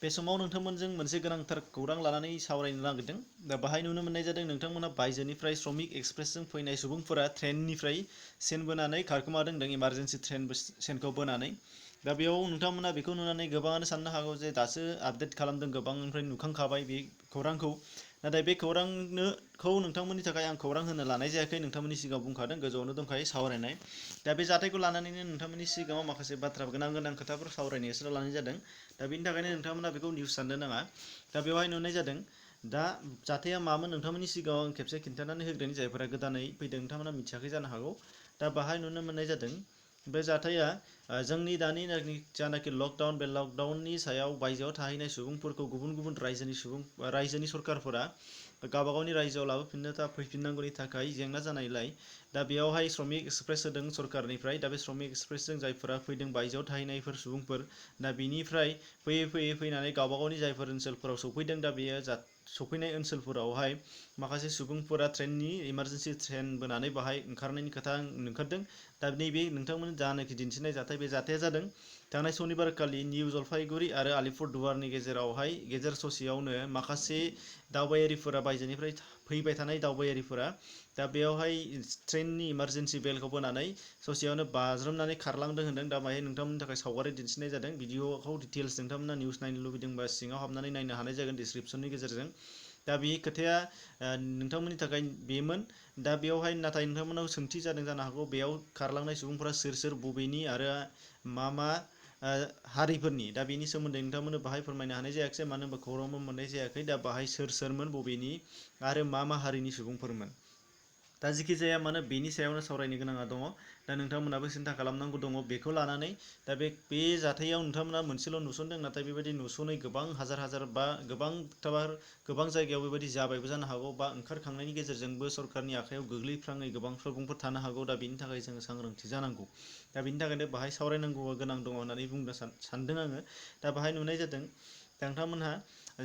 बे समाव नोंथांमोनजों मोनसे गोनांथार खौरां लानानै सावरायनो नागिरदों। दा बाहाय नुनो मोननाय जादों नोंथांमोना बायजोनिफ्राय श्रमिक एक्सप्रेसजों फैनाय सुबुंफोरा ट्रेननिफ्राय सेन बोनानै खारखोमादों होनदों, इमारजेन्सि सेनखौ बोनानै। दा बेयाव नोंथांमोना बेखौ नुनानै गोबाङानो साननो हागौ जे दासो आपडेट खालामदों, गोबांनिफ्राय नुखांखाबाय बे खौरांखौ। नाथाय बे खौरांखौ नोंथांमोननि थाखाय आं खौरां होनो लानाय जायाखै, नोंथांमोननि सिगाङाव बुंखादों, गोजौआवनो दंखायो सावरायनाय। दा बे जाथायखौ लानानैनो नोंथांमोननि सिगाङाव माखासे बाथ्रा गोनां खोथाफोर सावरायनोसो लानाय जादों। दा बेनि थाखायनो नोंथांमोना बेखौ निउस साननो नाङा। दा बेवहाय नुनाय जादों, दा जाथाया मामोन नोंथांमोननि सिगाङाव आं खेबसे खिन्थानानै होग्रोनि, जायफोरा गोदानै फैदों नोंथांमोना मिथियाखै जानो हागौ। दा बाहाय नुनो मोननाय जादों बे जाथाया जोंनि दानि जानाखि लकडाउन, बे लकडाउननि सायाव बायजोआव थाहैनाय सुबुंफोरखौ गुबुन गुबुन रायजोनि सरकारफोरा गावबा गावनि रायजोआव फैफिननांगौनि थाखाय जेंना जानायलाय दा बेयावहाय श्रमिक एक्सप्रेस होदों सरकारनिफ्राय। दा बे श्रमिक एक्सप्रेसजों जायफोरा फैदों बायजोआव थाहैनायफोर सुबुंफोर, दा बिनिफ्राय फैयै फैनानै गावबा गावनि जायफोर ओनसोलफोराव सफैदों, दा बेयो सफैनाय ओनसोलफोरावहाय माखासे सुबुंफोरा ट्रेननि इमारजेन्सि ट्रेन बोनानै बाहाय ओंखारनायनि खोथा ओंखारदों। दा नैबे नोंथांमोन जानाखि दिन्थिनाय जाथाय, बे जाथाया जादों थांनाय सनिबारखालि निउ जलफाइगुरि आरो आलिपुरदुवारनि गेजेरावहाय गेजेर ससेयावनो माखासे दावबायारिफोरा, बायजोनिफ्राय फैबाय थानाय दावबायारिफोरा, दा बेयावहाय ट्रेननि इमारजेन्सि बेलखौ बोनानै ससेयावनो बाज्रोमनानै खारलांदों होनदों। दा बाहाय नोंथांमोननि थाखाय सावगारि दिन्थिनाय जादों। भिडिअखौ डिटेल्स नोंथांमोना निउस नायनो लुबैदोंबा सिङाव हाबनानै नायनो हानाय जागोन डिसक्रिपसननि गेजेरजों। दा बे खोथाया नोंथांमोननि थाखाय बेमोन। दा बेयावहाय नाथाय नोंथांमोनाव सोंथि जादों जानो हागौ, बेयाव खारलांनाय सुबुंफोरा सोर सोर, बबेनि आरो मा हारिफोरनि। दा बेनि सोमोन्दै नोंथांमोननो बाहाय फोरमायनो हानाय जायाखिसै, मानो होनबा खौरांबो मोननाय जायाखै। दा बाहाय सोर सोरमोन, बबेनि आरो मा हारिनि सुबुंफोरमोन। दा जेखि जाया मानो बेनि सायावनो सावरायनो गोनाङा दङ। दा नोंथांमोनाबो सिन्था खालामनांगौ दङ बेखौ लानानै। दा बे जाथायाव नोंथांमोना मोनसेल' नुसनदों, नाथाय बेबायदि नुसनै गोबां हाजार बा गोबां जायगायाव बेबायदि जाबायबो जानो हागौ, बा ओंखारखांनायनि गेजेरजोंबो सरकारनि आखायाव गोग्लैफ्राङै गोबां सुबुंफोर थानो हागौ। दा बेनि थाखाय जोङो सांग्रांथि जानांगौ। दा बेनि थाखायनो बाहाय सावरायनांगौआ गोनां दङ होननानै बुंनो सानदों आङो। दा बाहाय नुनाय जादों नोंथांमोनहा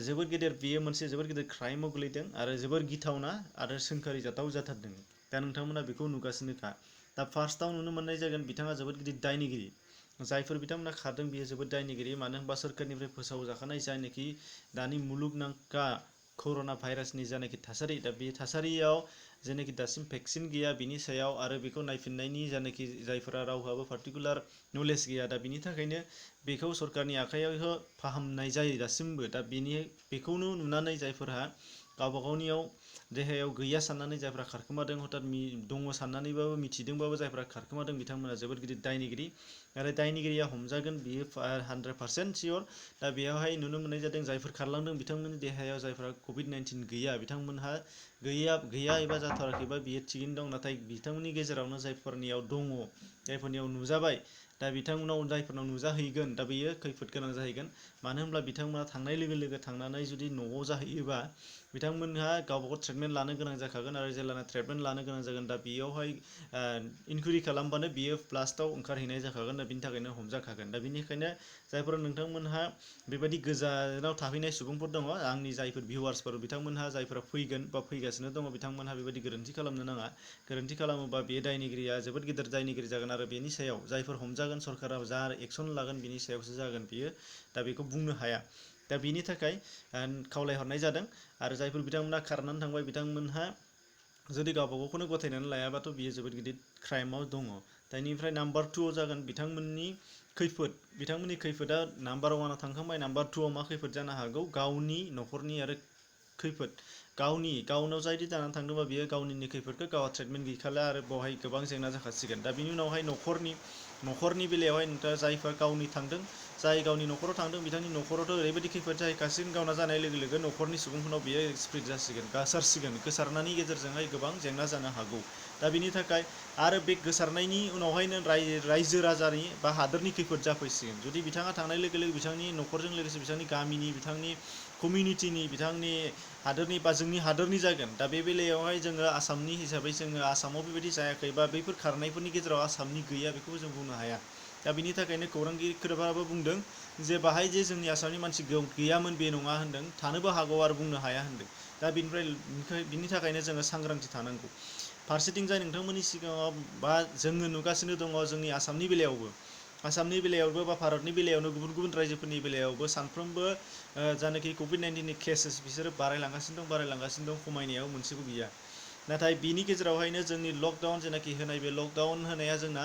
जोबोद गेदेर, बेयो मोनसे जोबोद गेदेर क्राइमाव गोलैदों आरो जोबोर गिथावना आरो सोंखारि जाथाव जाथारदों। दा नोंथांमोना बेखौ नुगासिनोखा। दा फार्स्टआव नुनो मोननाय जागोन बिथाङा जोबोद गिदिर दायनिगिरि। जायफोर बिथांमोना खारदों बियो जोबोद दायनिगिरि, मानो होनबा सोरखारनिफ्राय फोसावजाखानाय जायनाखि दानि मुलुगनांखा कर'ना भाइरासनि जायनाखि थासारि, दा बे थासारियाव जेनाखि दासिम भेक्सिन गैया बिनि सायाव, आरो बेखौ नायफिननायनि जायनाखि जायफोरा रावहाबो पार्टिकुलार नलेज गैया, दा बिनि थाखायनो बेखौ सरकारनि आखायाव फाहामनाय जायो दासिमबो। दा बेखौनो नुनानै जायफोरहा गावबा गावनियाव देहायाव गैया साननानै जायफ्रा खारखोमादों, हथात दङ साननानैबाबो मिथिदोंबाबो जायफ्रा खारखोमादों, बिथांमोना जोबोद गिदिर दायनिगिरि। आरो दायनिगिरिया हमजागोन, बियो 100% सियर। दा बेयावहाय नुनो मोननाय जादों जायफोर खारलांदों बिथांमोननि देहायाव जायफ्रा कभिड-19 गैया, बिथांमोनहा गैया एबा जाथाराखैबा बियो थिगैनो दं। नाथाय बिथांमोननि गेजेरावनो जायफोरनियाव दङ, जायफोरनियाव नुजाबाय, दा बिथांमोनाव जायफोरनाव नुजाहैगोन, दा बेयो खैफोद गोनां जाहैगोन। मानो होनब्ला बिथांमोना थांनाय लोगो लोगो थांनानै जुदि न'आव जाहैयोबा बिथांमोनहा गावबा गाव ट्रिटमेन्ट लानो गोनां जाखागोन, आरो जेब्लाना ट्रिटमेन्ट लानो गोनां जागोन, दा बेयावहाय इनकुवेरि खालामबानो बियो लास्टआव ओंखारहैनाय जाखागोन। दा बिनि थाखायनो हमजाखागोन। दा बेनिखायनो जायफोर नोंथांमोनहा बेबायदि गोजानाव थाहैनाय सुबुंफोर दङ, आंनि जायफोर भिउवार्सफोर, बिथांमोनहा जायफोरा फैगोन बा फैगासिनो दङ, बिथांमोनहा बेबायदि गोरोन्थि खालामनो नाङा। गोरोन्थि खालामोबा बे दायनिगिरिया जोबोद गिदिर दायनिगिरि जागोन, आरो बेनि सायाव जायफोर हमजागोन सरकारा जा एक्सन लागोन बिनि सायावसो जागोन बियो। दा बेखौ बुंनो हाया। दा बिनि थाखाय खावलायहरनाय जादों। आरो जायफोर बिथांमोनहा खारनानै थांबाय, बिथांमोनहा जुदि गावबा गावखौनो गथायनानै लायाबाथ' बियो जोबोद गिदिर क्राइमाव दङ। दा बेनिफ्राय नाम्बार 2आव जागोन बिथांमोननि खैफोद। बिथांमोननि खैफोदा नाम्बार 1आव थांखांबाय, नाम्बार 2आव मा खैफोद जानो हागौ? गावनि न'खरनि आरो खैफोद। गावनाव जायदि जानानै थांदोंबा बियो गावनिनो खैफोदखौ, गावहा ट्रिटमेन्ट गैखाला, आरो बेवहाय गोबां जेंना जाखासिगोन। दा बिनि उनावहाय न'खरनि बेलायावहाय नोंथाङा जायफोर गावनि थांदों, जाय गावनि न'खराव थांदों, बिथांनि न'खरावथ' ओरैबायदि खैफोद जाहैखासिगोन, गावना जानाय लोगो लोगो न'खरनि सुबुंफोरनाव बियो स्प्रेड जासिगोन, गोसारनायनि गेजेरजोंहाय गोबां जेंना जानो हागौ। दा बिनि थाखाय आरो बे गोसारनायनि उनावहायनो रायजो राजानि बा हादोरनि खैफोद जाफैसिगोन। जुदि बिथाङा थांनाय लोगो लोगो बिथांनि न'खरजों लोगोसे बिथांनि गामिनि, बिथांनि कमिउनिटिनि, बिथांनि हादोरनि बा जोंनि हादोरनि जागोन। दा बे बेलायावहाय जोङो आसामनि हिसाबै जोङो आसामाव बेबायदि जायाखै, बा बैफोर खारनायफोरनि गेजेराव आसामनि गैया, बेखौ जों बुंनो हाया। दा बिनि थाखायनो खौरांगिरिफोराबो बुंदों जे बाहाय जे जोंनि आसामनि मानसि गैयामोन बे नङा होनदों, थानोबो हागौ आरो बुंनो हाया होनदों। दा बिनि थाखायनो जोङो सांग्रांथि थानांगौ। फारसेथिंजाय नोंथांमोननि सिगाङाव बा जोङो नुगासिनो दङ जोंनि आसामनि बेलायावबो आसामनि बेलायावबो बा भारतनि बेलायावनो गुबुन गुबुन रायजोफोरनि बेलायावबो सानफ्रोमबो जानाखि कभिड-19नि केसेस बिसोरो बारायलांगासिनो दं खमायनायाव मोनसेबो गैया। नाथाय बिनि गेजेरावहायनो जोंनि लकडाउन जेनाखि होनाय बे लकडाउन होनाया जोंना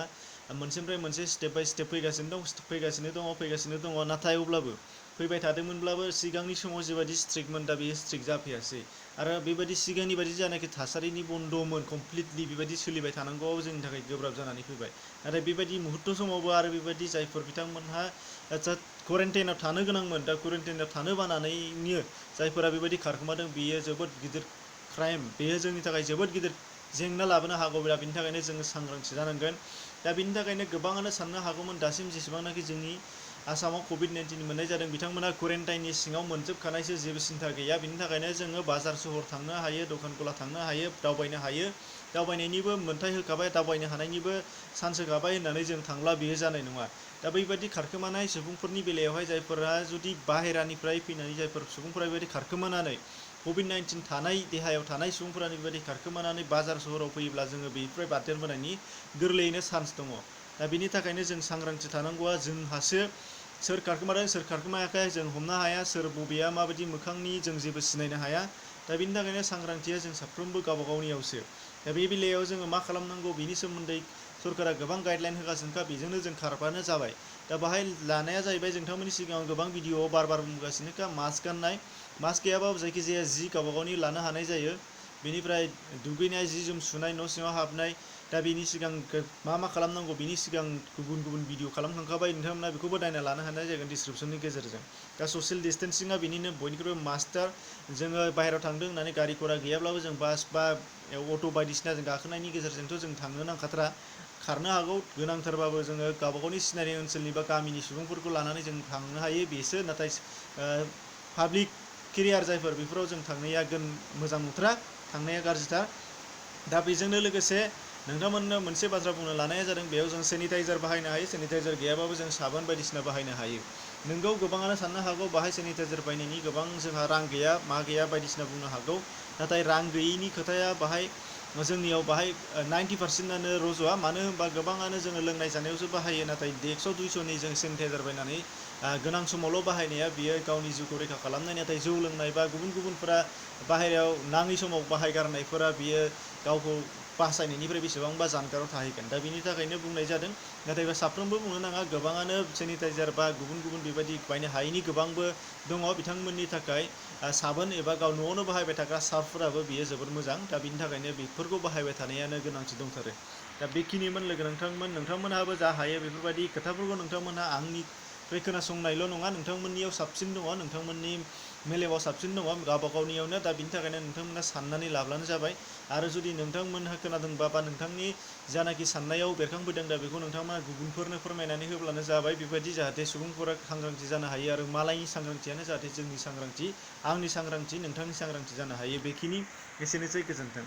मोनसेनिफ्राय मोनसे स्टेप बाय स्टेप फैगासिनो दङ नाथाय अब्लाबो फैबाय थादोंमोनब्लाबो सिगांनि समाव जिबायदि स्ट्रिक्टमोन दा बेयो स्ट्रिक्ट जाफैयासै आरो बेबायदि सिगांनि बायदि जानाखि थासारिनि बन्द'मोन कमप्लिटलि बेबायदि सोलिबाय थानांगौआव जोंनि थाखाय गोब्राब जानानै फैबाय। नाथाय बेबायदि मुहुर्त समावबो आरो बेबायदि जायफोर बिथांमोनहा क्वारेन्टाइनाव थानो गोनांमोन दा क्वारेन्टाइनाव थानो बानानैनो जायफोरा बेबायदि खारखोमादों बेयो जोबोद गिदिर क्राइम, बेयो जोंनि थाखाय जोबोद गिदिर जेंना लाबोनो हागौ। दा बिनि थाखायनो जोङो सांग्रांथि जानांगोन। दा बिनि थाखायनो गोबाङानो साननो हागौमोन दासिम जेसेबांनाखि जोंनि आसामाव कभिड-19 मोननाय जादों बिथांमोना क्वारेन्टाइननि सिङाव मोनजोबखानायसो, जेबो सिन्था गैया। बिनि थाखायनो जोङो बाजार सहर थांनो हायो, दखान गला थांनो हायो, दावबायनो हायो, दावबायनायनिबो मोन्थाय होखाबाय, दावबायनो हानायनिबो चान्स होखाबाय होननानै जों थांब्ला बेयो जानाय नङा। दा बैबायदि खारखोमानाय सुबुंफोरनि बेलायावहाय जायफोरा जुदि बाहेरानिफ्राय फैनानै जायफोर सुबुंफोरा बेबायदि खारखोमानानै कभिड-19 थानाय देहायाव थानाय सुबुंफोरा बेबायदि खारखोमानानै बाजार सहराव फैयोब्ला जोङो बेनिफ्राय बारदेरबोनायनि गोरलैयैनो चान्स दङ। दा बिनि थाखायनो जों सांग्रांथि थानांगौआ जोंहासो। सोर खारखोमादों सोर खारखोमायाखै जों हमनो हाया, सोर बबेया माबायदि मोखांनि जों जेबो सिनायनो हाया। दा बिनि थाखायनो सांग्रांथिया जों साफ्रोमबो गावबा गावनियावसो। दा बे बेलायाव जोङो मा खालामनांगौ बिनि सोमोन्दै सरकारा गोबां गाइडलाइन होगासिनोखा, बेजोंनो जों खारबानो जाबाय। दा बाहाय लानाया जाहैबाय नोंथांमोननि सिगाङाव गोबां भिडिअ'आव बार बार बुंगासिनोखा मास्क गाननाय, मास्क गैयाबाबो जायखिजाया जि गावबा गावनि लानो हानाय जायो। बेनिफ्राय दुगैनाय, जि जोम सुनाय, न' सिङाव हाबनाय, दा बेनि सिगां मा मा खालामनांगौ बिनि सिगां गुबुन गुबुन भिडिअ खालामखांखाबाय, नोंथांमोना बेखौबो नायना लानो हानाय जागोन डिसक्रिपसननि गेजेरजों। दा ससियेल डिस्टेन्सिंआ बेनिनो बयनिख्रुइबो मास्टार। जोङो बाहेरायाव थांदों होननानै गारि घरा गैयाब्लाबो जों बास बा अट' बायदिसिना जों गाखोनायनि गेजेरजोंथ' जों थांनो नांखाथारा। खारनो हागौ, गोनांथारबाबो जोङो गावबा गावनि सिनायनाय ओनसोलनि बा गामिनि सुबुंफोरखौ लानानै जों थांनो हायो, बेसो। नाथाय पाब्लिक केरियार जायफोर बेफोराव जों थांनाया मोजां नंथारा, थांनाया गाज्रिथार। दा बेजोंनो लोगोसे नोंथांमोननो मोनसे बाथ्रा बुंनो लानाया जादों, बेयाव जों सेनिटाइजार बाहायनो हायो, सेनिटाइजार गैयाबाबो जों साबोन बायदिसिना बाहायनो हायो। नोंगौ गोबाङानो साननो हागौ बाहाय सेनिटाइजार बायनायनि गोबां जोंहा रां गैया मा गैया बायदिसिना बुंनो हागौ। नाथाय रां गैयैनि खोथाया बाहाय जोंनियाव बाहाय 90%आनो रज'आ। मानो होनबा गोबाङानो जोङो लोंनाय जानायावसो बाहायो, नाथाय 100-200नि जों सेनिटाइजार बायनानै गोनां समावल' बाहायनाया बियो गावनि जिउखौ रैखा खालामनाय। नाथाय जौ लोंनाय बा गुबुनफोरा बाहेरायाव नाङै समाव बाहायगारनायफोरा बियो गावखौ बासायनायनिफ्राय बेसेबांबा जानगाराव थाहैगोन। दा बिनि थाखायनो बुंनाय जादों। नाथायबा साफ्रोमबो बुंनो नाङा, गोबाङानो सेनिटाइजार बा गुबुन गुबुन बेबायदि बायनो हायैनि गोबांबो दङ। बिथांमोननि थाखाय साबोन एबा गाव न'आवनो बाहायबाय थाग्रा सार्फफोराबो बियो जोबोद मोजां। दा बिनि थाखायनो बेफोरखौ बाहायबाय थानायानो गोनांथि दंथारो। दा बेखिनिमोन लोगो नोंथांमोनहाबो जा हायो बेफोरबायदि खोथाफोरखौ नोंथांमोनहा आंनिफ्राय खोनासंनायल' नङा, नोंथांमोननियाव साबसिन दङ, नोंथांमोननि मेलेमाव साबसिन दङ गावबा गावनियावनो। दा बिनि थाखायनो नोंथांमोना साननानै लाब्लानो जाबाय। आरो जुदि नोंथांमोनहा खोनादोंबा बा नोंथांनि जानाखि साननायाव बेरखांफैदों, दा बेखौ नोंथांमोना गुबुनफोरनो फोरमायनानै होब्लानो जाबाय। बेबायदि जाहाथे सुबुंफोरा सांग्रांथि जानो हायो आरो मालायनि सांग्रांथियानो जाहाथे जोंनि सांग्रांथि, आंनि सांग्रांथि, नोंथांनि सांग्रांथि जानो हायो। बेखिनि एसेनोसै, गोजोन्थों।